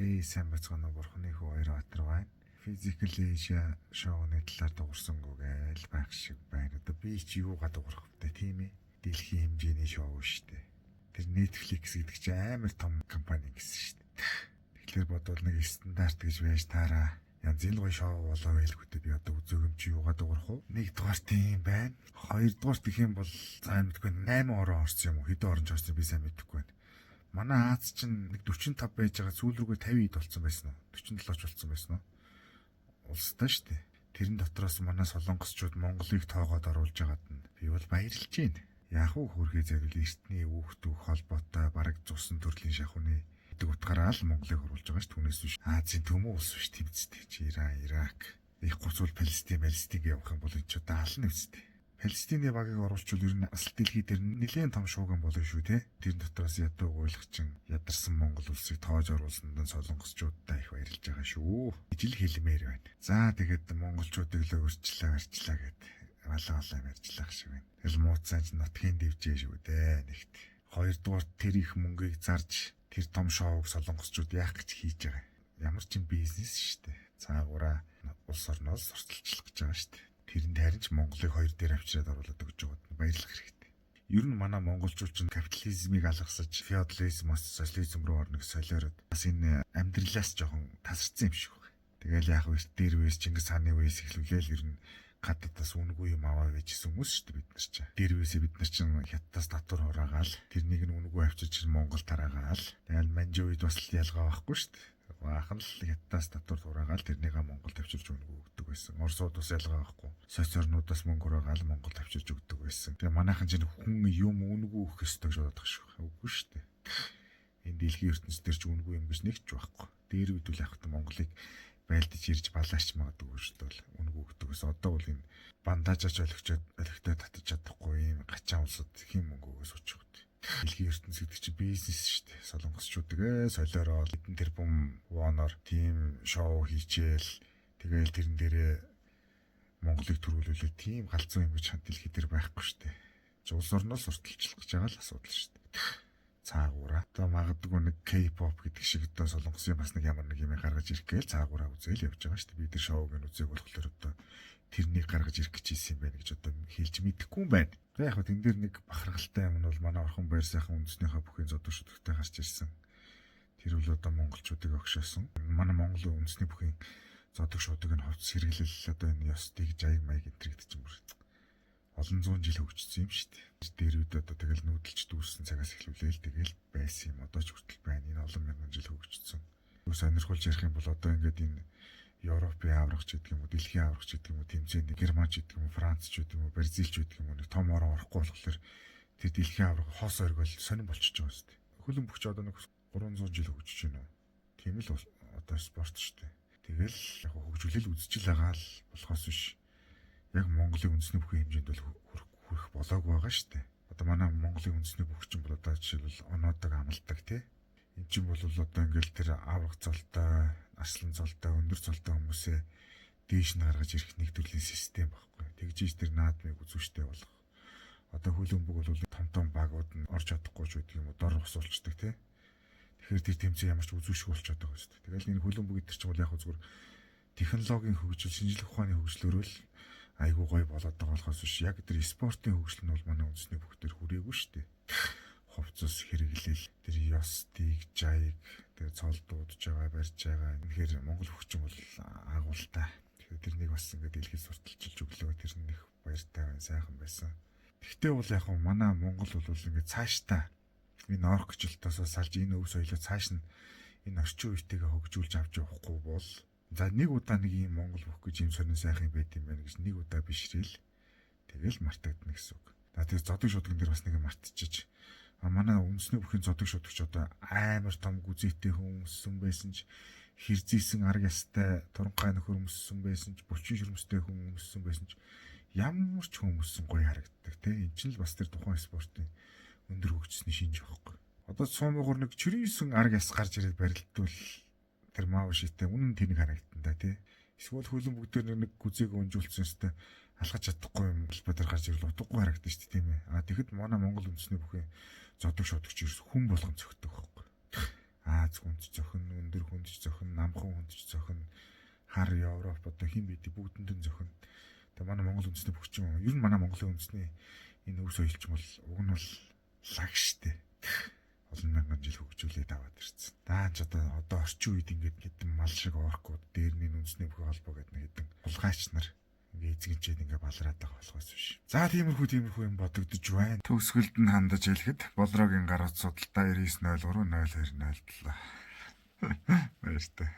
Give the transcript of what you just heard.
Эй, сайн байцгаана уу, Бурхны хүү Баярбаатар байна. Physical Asia шоуны талаар дуурсангүй гээл байх шиг байна. Одоо би чи юугаа дуурах вэ, тийм ээ? Дэлхийн хэмжээний шоу шүү дээ. Тэр Netflix гэдэг чинь амар том компани гэсэн шүү дээ. Тэгэхээр бодвол нэг стандарт гэж байж таараа. Янзын л гоё шоу болоо байлгүй дээ. Би одоо үзээгүй юм чи юугаа дуурах вэ? Нэгдүгээр тийм байна. Хоёрдугаар гэх юм бол за мэдгүй 8 орон орсон юм уу? Хэдэн оронч орсон би сайн мэдэхгүй байна. Манай Аз чинь нэг 45 байж байгаа, сүүл рүүгээ 50 ид болцсон байсан уу? 47 ч болцсон байсан уу? Улстай шүү дээ. Тэрэн дотроос манай солонгосчууд Монголыг тоогоод оруулж байгаад нь би бол баярлж байна. Яг уу хөрхий зориул эртний үүхт өөх холбоотой бараг цусан төрлийн шахууны гэдэг утгаараа л Монголыг оруулж байгаа шүү. Түүнээс биш Азийн төмөн улс биш тэмцдэг чи Иран, Ирак, их гоцвол Палестин, Палестинг явах юм бол энэ ч одоо ална үстэй. Палестины багийг оруулчвал ер нь асал дэлхий дээр нэлээд том шууган болно шүү те. Тэр дотроос ядуу гуйлагчин ядарсан Монгол улсыг тоож оруулсанд нь солонгосчуудтай их баярлж байгаа шүү. Ижил хэлмээр байна. За тэгээд монголчуудыг л өөрчлөө барьчлаа гэд балаа балаа барьчлах шиг байна. Тэгэл мууцаанч нутгийн дэвжээ шүү дээ нэгт. Хоёрдугаар тэр их мөнгийг зарж тэр том шоуг солонгосчууд яах гэж хийж байгаа. Ямар ч юм бизнес шүү дээ. Цаагаараа улс орноос сурталчлах гэж байгаа шүү дээ. Тэрэнд харин ч Монголыг хоёр дээр авчираад оруулаад өгч байгаад баярлах хэрэгтэй. Ер нь манай монголчууд чинь капитализмыг алгасаж феодализмоос социализм руу орно гэж солиороод бас энэ амьдралаас жоохон тасарсан юм шиг байна. Тэгэл яг эрт дээр үеэс Чингис хааны үеэс эхлүүлээл ер нь гадаадаас үнэгүй юм аваа гэжсэн хүмүүс шүү дээ бид нар чинь. Дээр үеэсээ бид нар чинь хятадаас татвар хураагаал тэрнийг нь үнэгүй авчирч Монгол тараагаал. Тэгэл манжи үед бас л ялгаа байхгүй шүү дээ. Баахан л хятадаас татвар хураагаал тэрнийг Монгол тавьчирч үнэгүй өгдөг байсан. Оросууд бас ялгаа байхгүй. Социорнуудаас мөнгө хураагаал Монгол тавьчирч өгдөг байсан. Тэгээ манайхан чинь хүн юм үнэгүй өгөх ёстой гэж бодох шиг. Үгүй шүү дээ. Энэ дэлхийн ертөнц дээр ч үнэгүй юм гэж нэг ч байхгүй. Дээр үед үл явахт Монголыг байлдаж ирж балаач магадгүй шүү дээ. Үнэгүй өгдөг гэсэн. Одоо бол энэ бандажаач олигчоод олигтой татаж чадахгүй юм гачаан улсад хэн мөнгө өгөө суучих вэ? Дэлхийн ертөнц гэдэг чинь бизнес шүү дээ. Солонгосчуудыг солиороо хэдэн тэрбум воноор тийм шоу хийчээл тэгэл тэрэн дээрээ Монголыг төрүүлүүлээ тийм галзуу юм гэж чад дэлхий дээр байхгүй шүү дээ. Улс орноос сурталчлах гэж байгаа л асуудал шүү дээ. Цаагаараа. Одоо магадгүй нэг K-pop гэдэг шиг одоо солонгосын бас нэг ямар нэг юм гаргаж ирэх гээл цаагаараа үзээл явж байгаа шүү дээ. Би тэр шоуг нь үзег болохоор одоо тэрнийг гаргаж ирэх гэж хэлсэн юм байна гэж одоо хэлж мэдэхгүй юм байна. Тэгээ яг тэн дээр нэг бахархалтай юм нь бол манай Орхон баяр сайхан үндэснийхээ бүхийн зодог шүдэгтэй гарч ирсэн. Тэр бол одоо монголчуудыг огшоосон. Манай Монгол үндэсний бүхийн зодог шудаг нь хувцас хэрэглэл одоо энэ ёс дэг жаяг маяг энэ гэдэг чинь бүр олон зуун жил хөгжсөн юм шүү дээ. Дээр үед одоо тэгэл нүүдэлч дүүрсэн цагаас эхлүүлээл тэгэл байсан юм. Одоо ч хүртэл байна. Энэ олон мянган жил хөгжсөн. Юу сонирхолж ярих юм бол одоо ингээд энэ Европын аврагч гэдэг юм уу, дэлхийн аврагч гэдэг юм уу, тэмцээнд Германч гэдэг юм уу, Франц ч гэдэг юм уу, Бразил ч гэдэг юм уу, нэг том орон орохгүй болохоор тэр дэлхийн авраг хоос оргиол сонирн болчихж байгаа юм шүү дээ. Хөлөн бүхч одоо нэг 300 жил хөгжиж байна уу? Тийм л одоо спорт шүү дээ. Тэгэл яг хөгжүүлэл үзчихэл байгаа л болохоос биш. Яг Монголын үндэсний бүхэн хэмжээнд бол хүрэх болоог байгаа шүү дээ. Одоо манай Монголын үндэсний бүх чинь бол одоо жишээлбэл оноодог, амалдаг тий. Энд чинь бол одоо ингээл тэр авраг золтой, арслан золтой, өндөр золтой хүмүүсээ дээш нь гаргаж ирэх нэг төрлийн систем байхгүй. Тэгжиж тэр наадмыг үзүүштэй болох. Одоо хөлбөмбөг бол том том багууд нь орж чадахгүй ч гэдэг юм уу, дор усуулцдаг тий. Тэгэхээр тэр тэмцээн ямар ч үзүүшгүй болчиход байгаа шүү дээ. Тэгэл энэ хөлбөмбөг гэдэг чинь бол яг зүгээр технологийн хөгжил, шинжлэх ухааны хөгжлөөрөө л айгуу гоё болоод байгаа болохоос биш яг тэр спортын хөгжил нь бол манай үндэсний бүх төр хүрээгүй шүү дээ. Хувцас хэрэглэл, тэр ёс, дэг, жаяг, тэр цол дуудаж байгаа, барьж байгаа. Үнэхээр Монгол хөгжим бол агуултай. Тэгэхээр тэрнийг бас ингээд дэлхийд сурталчилж өглөө, тэр нь их баяртай байна, сайхан байсан. Тэгтээ бол яг манай Монгол бол ингээд цаашдаа энэ оркчлтоосоо салж энэ өв соёлоо цааш нь энэ орчин үетэйгээ хөгжүүлж авч явахгүй бол за нэг удаа нэг юм Монгол бүх гэж юм сонин сайхан юм байт юм байна гэж нэг удаа бишрээл тэгэл мартагдана гэсэн үг. За тэр зодог шудаг дээр бас нэг юм мартчихэж манай үндэсний бүхийн зодог шудагч одоо амар том гүзээтэй хүн өмссөн байсан ч хэрзээсэн арга ястай туранхай нөхөр өмссөн байсан ч булчин шөрмстэй хүн өмссөн байсан ч ямар ч хүн өмссөн гоё харагддаг те. Энд чинь л бас тэр тухайн спортын өндөр хөгжсөний шинж байхгүй. Одоо суумуугар нэг чирээсэн арга яс гарч ирээд барилдвал тэр маав шитэй үнэн тэнэг харагдана да тий. Эсвэл хөлөн бүгдээр нэг гүзээг унжуулсан өстэй алхаж чадахгүй юм талбай дээр гарч ирэл утгагүй харагдана шүү дээ тийм ээ. А тэгэхэд манай Монгол үндэсний бүхэн зодог шодогч ерөөс хүн болгон цогтөг байхгүй. Аз хүнд цохин, өндөр хүнд хүнд ч зохино, намхан хүнд ч зохино, хар Европ одоо хэн бидээ бүгдэнд нь зохино. Тэгээ манай Монгол үндэсний бүх юм. Ер нь манай Монголын үндэсний энэ өв соёл ч юм бол уг нь бол лаг штэ. Олон мянган жил хөгжүүлээд аваад ирсэн. Даанч одоо орчин үед ингээд хэдэн мал шиг оркууд дээрний үндэсний бүх холбоо гэдэг нэг хэдэн хулгайч нар ингээ эзэгчээд ингээ балраад байгаа болохоос биш. За, тиймэрхүү юм бодогдож байна. Төгсгөлд нь хандаж хэлэхэд Болрогийн гарууд судалдаа 9903 02 07. Баяртай.